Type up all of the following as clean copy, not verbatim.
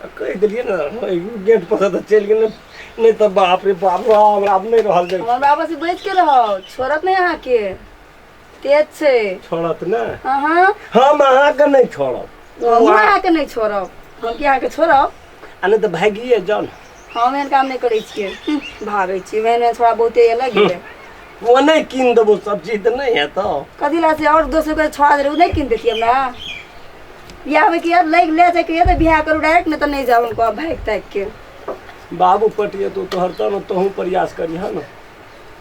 आ कहि देलियै ने गेट पर तऽ चलि गेल नहि तऽ बाप रे बाप हमरा आब नहि रहल जाइ हमर बाबा से बचि के रहब, छोड़त नहि अहाँके, तेज छै। छोड़त ने? अहाँ हम अहाँके नहि छोड़ब। हमहूँ अहाँके नहि छोड़ब। हम की अहाँके छोड़ब? आ नहि तऽ भागिए जाउ ने। हम एहन काम नहि करै छियै, भागै छियै। एहन एहन छोड़ा बहुते अलग गेलै। ओ नहि कीन देबो सब चीज तऽ नहि हेतौ। कथी ला से और दोसर के छोड़ा दे, ओ नहि कीन देती हमरा। बियाह में कि यार ले जाके ये तऽ बियाह करू डायरेक्ट, नहीं तो नहीं जाओ उनको भाग ताग के। बाबू पटिए तो तोहर तऽ ने तोहूँ प्रयास करिह ने।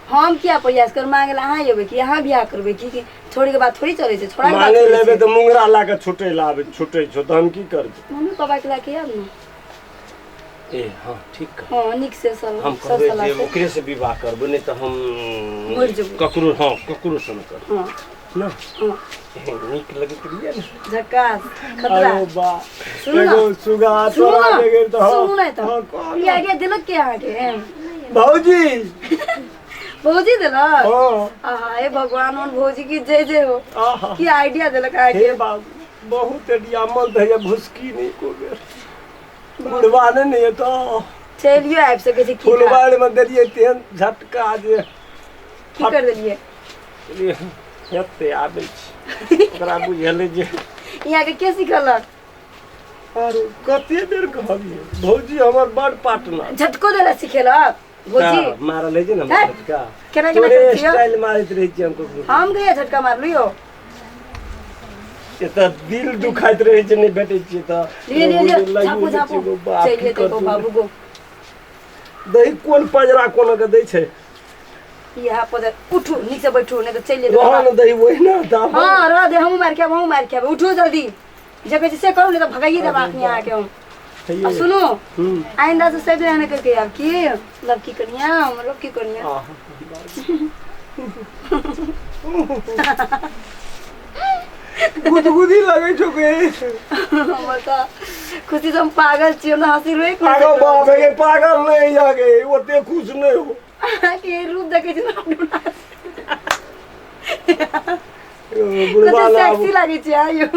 हम किया प्रयास कर मांगे ला अहाँ एबै कि अहाँ बियाह करबै की? की छोड़ी के बात थोड़ी चलै छै, छोड़ा के बात मांगे थोड़ी लेबै छै। तऽ मुंगरा ला कऽ छुटै ला आबै छुटै छौ तऽ हम की करबै? मम्मी पापा के लाके आब ने। ए हाँ ठीक कह। हाँ, नीक से सब हम सब कहबै सलाह जे से। ओकरे से विवाह करबै, नहि तऽ हम मरि जेबै। ककरो, हाँ, ककरो से नहि करबै। हाँ। ना। हाँ। नीक लगैत रहियै ने। झकास खतरा। अरे बा। सुनू ना। एगो सुगा सुनू तोरा ना। दे गेल तऽ हाँ, सुनू ना तऽ। हाँ, कह ई ना। आइडिया देलक के अहाँके? भौजी। भौजी देलक? हाँ। आहा, हे भगवान, उन भौजी की जय जय हो। आहा। की आइडिया देलक अहाँके? हे बाबू, बहुत आइडिया मन तऽ होइए भुसकी नहि एको बेर। बुढ़वा नहि ने हेतौ। चलियो आबि सकै छै की? फुलबाड़ी मे देलियै तेहन झटका जे की कर देलियै? हेतै, आबै छी। ओकरा बुझेलै जे यहाँ के के सिखलक? आरो कते बेर कहलियै, भौजी हमर बड़ पार्टनर। झटको देला सिखेलक भौजी? हाँ, मारल है जे ने हमरा हैं? झटका। केना केना तोरे करै छियै? स्टाइल मारैत रहै छियै हम ककरो। हम कहिया झटका मारलियो? एतऽ दिल दुखाइत रहै छै, नहि भेटै छियै तऽ। लिअ लिअ लिअ, लागि झापू जाइ झापू। छै, गो बाप, चलि की जेतै गो करतौ? बाबू गो। दही कोन पजरा कोना के दै छै? इएह पर उठू, नीक से बैठू, नहि तऽ चलि जेतै। रह ने दही ओहिना दाम। हाँ, रह दे, हमहूँ मारि खायब, हमहूँ मारि खायब। उठू जल्दी, जे कहै छी से करू, नहि तऽ भगाइए देब अखनी अहाँके हम। आ सुनू, आइंदा से सब एहन करके आब की लड़की कनिया, लड़की कनिया। गुदगुदी लगै छौ गे। हमर तऽ खुशी से हम पागल छी, हमरा हँसी रोकि नहि पागल सकि रहल बाप गे, पागल नहीं आ गे, ओते खुश नहीं हो। छी। अहाँके रूप देखै छी ने, हमरा बुढ़वा कते लाबू। सेक्सी लागै छै आइयो।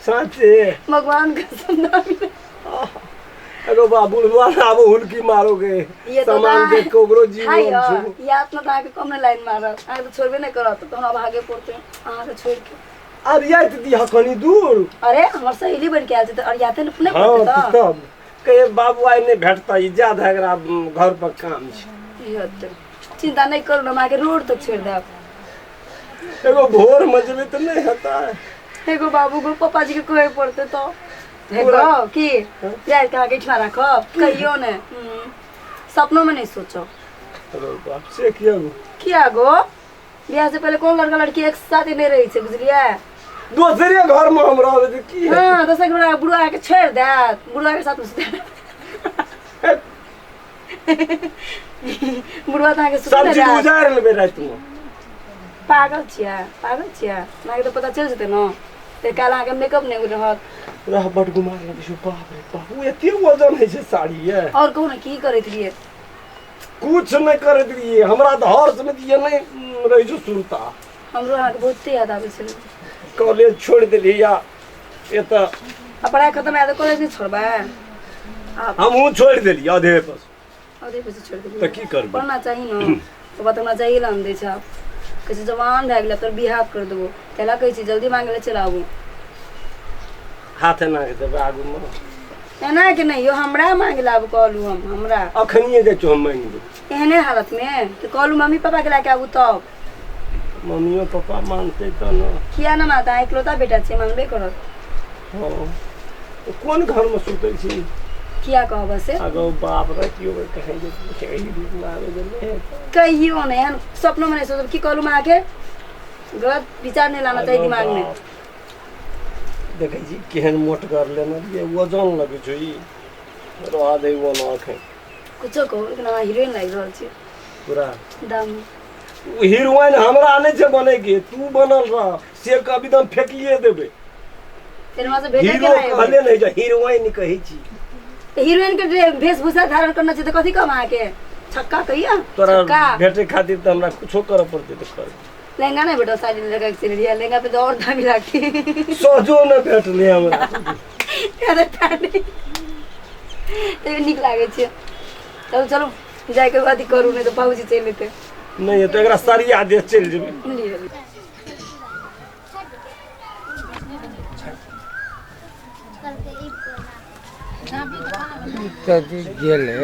साँचे? भगवान कसम, दामी। अगो बा, बुढ़वा लाबू, हुलकी मारोगे। ये तो सामान देख के ओकरो जीव हाय, छौ। याद न तऽ अहाँके कम नहि लाइन मारत, अहाँके तऽ छोड़बे नहि करत, तऽ हमरा भागे पड़तै अहाँके छोड़ि के। अरियाइत दिह कनी दूर। अरे, हमर सहेली बनि के आयल छै तऽ अरियाते नहि हाँ पड़तै? तऽ तऽ तब कहिए बाबू आइ नहि भेटता, ई ज्यादा एकरा घर पर काम छै। ई होतै, चिंता नहि करू ने, हम अहाँके रोड तक छोड़ि देब। एगो भोर मे जेबै तऽ नहि हेतै? एगो बाबू गो, पापा जी के कहे पड़तै तऽ हे। पूरा- गो की राति के अहाँके एहिठमा राखब? कहियो ने, सपनो में नहीं सोचो। अरे बाप, से किया गो? किया गो? बियाह से पहले कोन लड़का लड़की एक साथ नहीं रहे छै, बुझलियै? दोसरे घर मे हम रहबै तऽ की हेतै? हाँ, दोसर के बुढ़ा बुढ़वा के छोड़ि देत, बुढ़वा के साथ में सुता बुढ़वा तऽ अहाँके सुते सब नहि चीज देत। उजारि लेबै रातिमे। पागल छियै, पागल छियै? अहाँके तऽ पता चलि जेतै ने, तऽ काल्हि अहाँके मेकअप नहि रहत। रह, बड गुमार लगै छै। बाप रे बाप, ओ एते वजन होइ छै साड़ी ये। आओर कहू ने, की करैत रहियै? कुछ नहि करैत रहियै, हमरा तऽ हर्ष मे दिए नहि रहै छै सुनता। हमरो अहाँके बहुते याद आबै छलै। कॉलेज छोड़ि देली या एतऽ। आ पढ़ाइ खतम भए तऽ कॉलेज नहि छोड़बै आ? हमहूँ छोड़ि देली अधे पर। अधे पैसे छोड़ि देलियै? तऽ की करबै? पढ़ना चाही ने। पापा तऽ हमरा जाइए लए दै छै। आब कहै छै जवान भए गेलै, तोर बियाह कर देबो। तेला कहै छी जल्दी मांगे लए चलि आबू। हाथ एना के देबै आगूमे? एना के नहि यौ, हमरा मांगे लए आबू कहलू हम हमरा। अखनिए जाइ छियौ, हम माँगि लेबै। एहने हालतमे तऽ कहलू मम्मी पापाके लए के आबू तब। मम्मियो पप्पा मानतै तऽ ने। किया ने मानतै? अहाँ इकलौता बेटा छियै, मानबे करत। हँ, तऽ कोन घरमे सुतै छी? किया कहब से? आगो बाप, रातियो के कहीं जे एहि रूपमे आबै जे नहि हेतै। कहियो नहि, एहन सपनोमे नहि सोचब। की कहलू हम अहाँके? गलत विचार नहि लाना चाही आगो दिमागमे। बाप, देखै छी केहन मोटगर लेने रहियै, वजन लगै छौ। ई रह दै ओना एखन। कुछो कहू, लेकिन अहाँ हीरोइन लागि रहल छी। पूरा दाम। ओ हीरोइन हमरा नहि छै बनैके, तू बनल रह से कभी तऽ हम फेकिए देबै। फेर हमरा से भेटे हीरो केना एबै? कहले नहि छै, हीरोइन कहै छी। तऽ हीरोइन के वेशभूषा धारण करना छै तऽ कथी कहब अहाँके? छक्का कहिया? तोरा छक्का। भेटै खातिर तऽ हमरा कुछो करऽ पड़तै तऽ कर। लहंगा नहीं भेटल? साड़ी लगा के चलि रहियै, लहंगा पे तो और दामी लागती। सहजो नहि भेटलै हमरा। अरे, तानी। तैयो नीक लागै छै। चलू चलू, जाइके अथी करू, नहि तऽ बाबूजी चलि एतै। नहि तऽ एकरा सरिया दे, चलि जेबै। लिअ लिअ। तऽ जे गेलै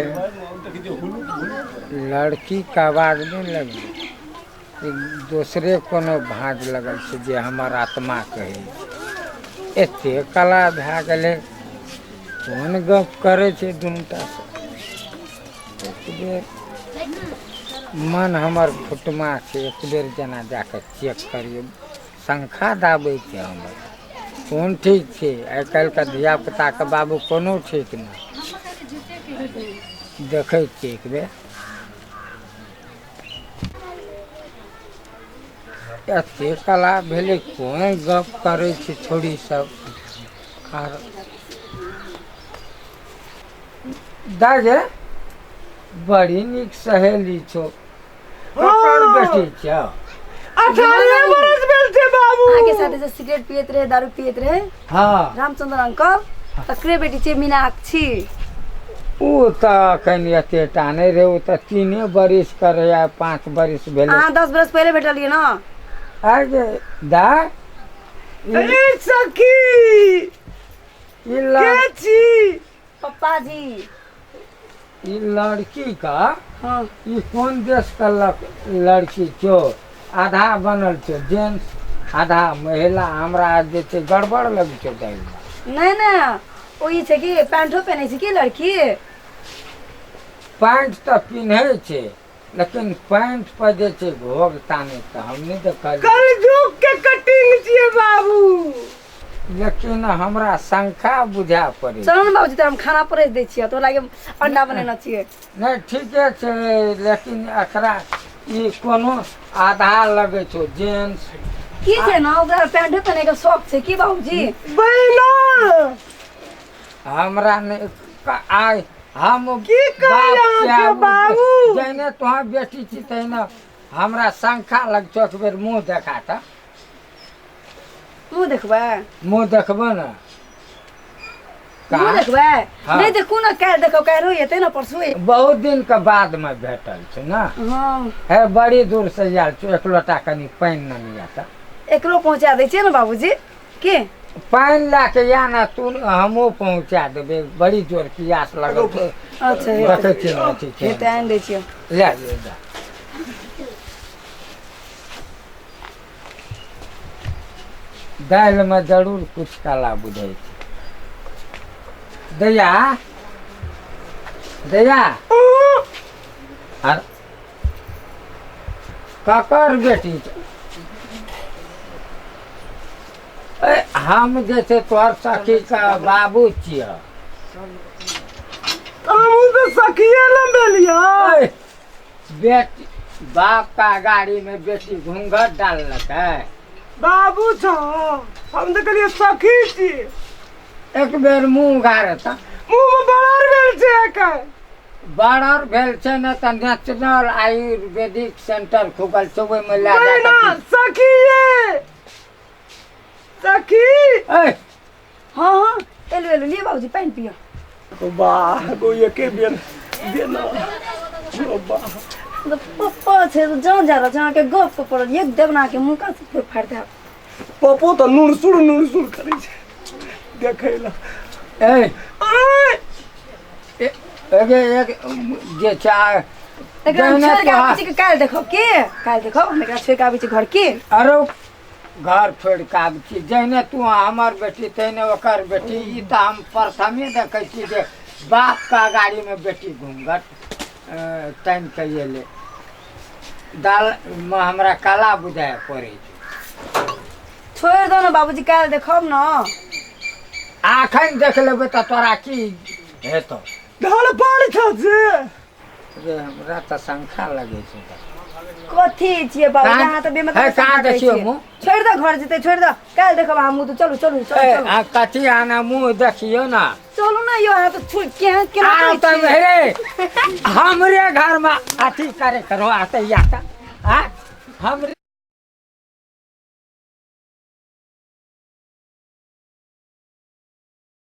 लड़कीके आवाज नहि लगलै, ई दोसरे कोनो भाँज लगल छै जे हमर आत्मा कहै छै। एते कला भए गेलै, कोन गप करै छै दुनूटा से। एक बेर मन हमर फुटमा छै, एक बेर जेना जा कऽ चेक करियौ। शंखा दाबै छै हमर, कोन ठीक छै? आइ काल्हिके धियापुताके बाबू कोनो ठीक नहि। देखै छियै एक बेर। एते कला भेलै, कोन गप करै छै छोड़ी सब। आर दाइ गे, बड़ी नीक सहेली छौ, ककर बेटी छौ? 18 बरस भेल छै बाबू। अहाँके साथे जे सिगरेट पियैत रहे, दारू पियैत रहे, रामचंद्र अंकल, तकरे बेटी छै मीनाक्षी। ओ तऽ एखन एते टा नहि रहै, ओ तऽ 3 बरिस के रहै, आइ 5 बरिस भेलै। अहाँ 10 बरस पहिले भेटलियै ने। आइ गे दाइ, ए सखी, ई के छी? पप्पा जी। ई लड़की का हाँ। ई कोन देश का लड़की छौ? आधा बनल छौ जेंट्स, आधा महिला। हमरा जे छै गड़बड़ लगै छौ दालि। नहि नहि, ओ ई छै कि पैंटो पहिनै छै की लड़की? पैंट तऽ पिन्है छै, लेकिन पैंट पर जे छै घोघ ताने तऽ हम नहि देखलियै। कलयुग के कटिंग छियै बाबू। लेकिन हमरा शंका बुझा पड़ै। चलू ने बाबूजी, तऽ हम खाना परसि दै छियै, तो लागे अंडा बनेने छियै। नहि, ठीके छै, लेकिन एकरा ई कोनो आधा लगै छौ जेंट्स। की छै ने, ओकरा पैंटो पहिनै के शौक छै की बाबूजी? बहिना। हमरा नहि आइ हम की कहै बाप अहाँके के बाबू? जहने तोहर बेटी छी तहिने हमरा शंका लगतौ। एक बेर मुँह देखा तऽ। मुँह देखबै? मुँह देखबो ने। मुँह कहाँ? देखबै? हाँ। नहि देखू ने, काल्हि देखब, काल्हि हेतै ने, परसू। बहुत दिन के बाद में भेटल छै ने। हाँ। हे, बड़ी दूर से आयल छौ, एक लोटा कनि पानि ने लिअ तऽ। एकरो पहुँचा दै छियै ने बाबूजी की? पानि लए के या ने तू, हमहूँ पहुँचा देबै। बड़ी जोर पियास लगल छै। अच्छा, देखै हेतै। छियै ने, अथी छै। हेतै, आनि दै छियै। लए लिअ, जा। दालिमे जरूर कुछ काला बुझै छै। दैया, दैया, आर ककर बेटी छै? ए, हम जे छै तोहर सखीके बाबू छियह। हमहूँ तऽ सखिए ने भेलियै। ए, बेटी बाप का गाड़ी में बेटी घूंघट डाललक है। बाबू छौ, हम तऽ कहलियै सखी छी। एक बेर मुँह उघारे तऽ। मुँहमे बड़ार भेल छै एकर। बड़र भेल छै ने तऽ नेशनल आयुर्वेदिक सेंटर खुगल छै, ओहिमे लए जा बहिना। कऽ। सखी ये सखी। ए, हाँ हाँ, एलू एलू, लिअ बाबूजी, पानि पिअ। वाह गो, एके बेर देना वाह। पप्पा छै तऽ जान जा रहल छै अहाँके गप के पड़ल, एक देवना के मुँह का फाड़ि देब। पप्पो तऽ नुरसुर नुरसुर करै छै देखै लए। ए, आय! एगे एक जे छै एकरा हम जहने छोड़ि के आबै तोहार छी कि काल्हि देखब के? काल्हि देखब, हम एकरा छोड़ि के आबै छी घर के। अरे, घर छोड़ि कऽ आबै छी। जहने तू हमर बेटी तहने ओकर बेटी। ई तऽ हम प्रथमे देखै छी जे बापके गाड़ीमे बेटी घूँघट तानि कऽ एलै। दालमे हमरा काला बुझाए पड़ै छै। छोड़ि दो ने बाबूजी, काल्हि देखब ने। अखन देख लेबै तऽ तोरा की हेतौ? धड़फड़ छौ से। रे, हमरा तऽ शंखा लगै छै। कथी छियै बाबूजी? कहाँ- अहाँ तऽ बेमतलब हे, कहाँ शंका करै देखियौ छियै। मुँह? छोड़ि दऽ, घर जेतै, छोड़ि दऽ, काल्हि देखब अहाँ मुँह। तऽ चलू चलू चलू। ए, चलू। आ कथी आना मुँह देखियौ ने। चलू ने यौ, अहाँ तऽ छोड़ि केहन केना आउ कहै तऽ छियै? रे, हमरे घरमे अथी करे करो आते या तऽ आ हमरे।